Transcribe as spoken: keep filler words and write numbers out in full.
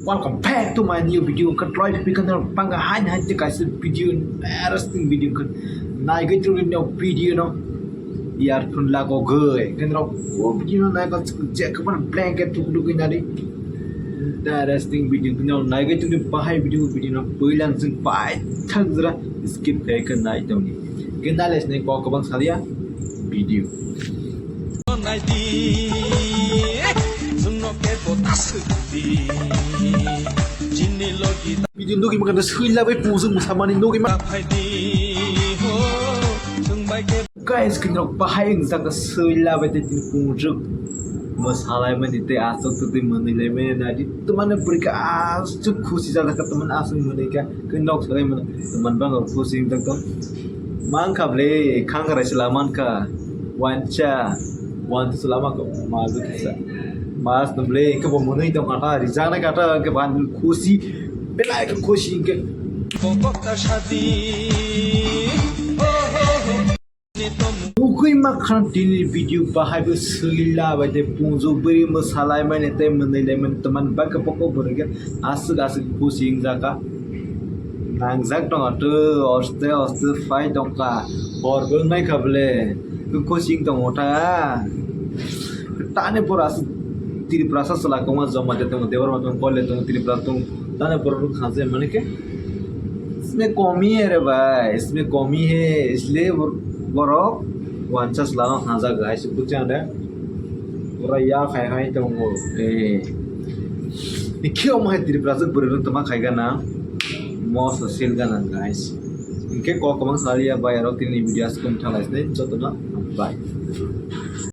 Welcome back to my new video. Ka try to pick up bang hai hai te kaisa video, interesting video ka nai ga tu no video no. Yar phun la go ge. Kan ro o video no nai ga je ka ban blanket tu du ga nari. Interesting video no nai ga tu bahai video video no puilang sing pai thang jra skip kai ka nai tong ni. Ke nai les ne ko ka bang salia video. Video nugwi mankha swila bai pungsa mwsamani nugwi ma. Guys, kinrok bahai wngjak swila bai tei tini pungsa mwsalaimani tei aswk twi mwnwilaimani nadi. Twmani bwrwi khe aswk khusi jajak kha, twmani aswk mwnwi kha, kinrok swlaimani twmani bangor khusi wngjak tong. Mankha bwle, khangrai swla mankha, wancha, wancha swla mankha, ma bwkha sa. Mas no bwle, khe bo mwnwi tong kha, rijak nai kha, khe ban khusi, belai khe khusi khe. Nugwi mankha tini video bahai bo swila bai tei pungsa bwrwi mwsalaimani tei mwnwilaimani twmani bangkha bokol bwrwi khe aswk aswk khusi wngjak kha. Nangjak tongo twi oste oste phai tongkha. Hor bo wngnai kha bwle. Khe coaching tongo ta. Tani pora aswk Tripura sa chwla kongma joma de tongo, Debbarma tongo, Kole tongo, Tripura tongo. Tani pora rok kha je mane khe. Isme komi hai re bhai, isme komi hai, isliye bor-, borok wancha chwla no kha jak hai se buchang de. Pura ya khai khai tongo. Eh. Ni khe omo hai Tripura sa bwrwi rok tongma khai gana. Mo so sil gana guys. Hingke kok kwbang saliya bai aro tini video aswk thalai se jotono bye.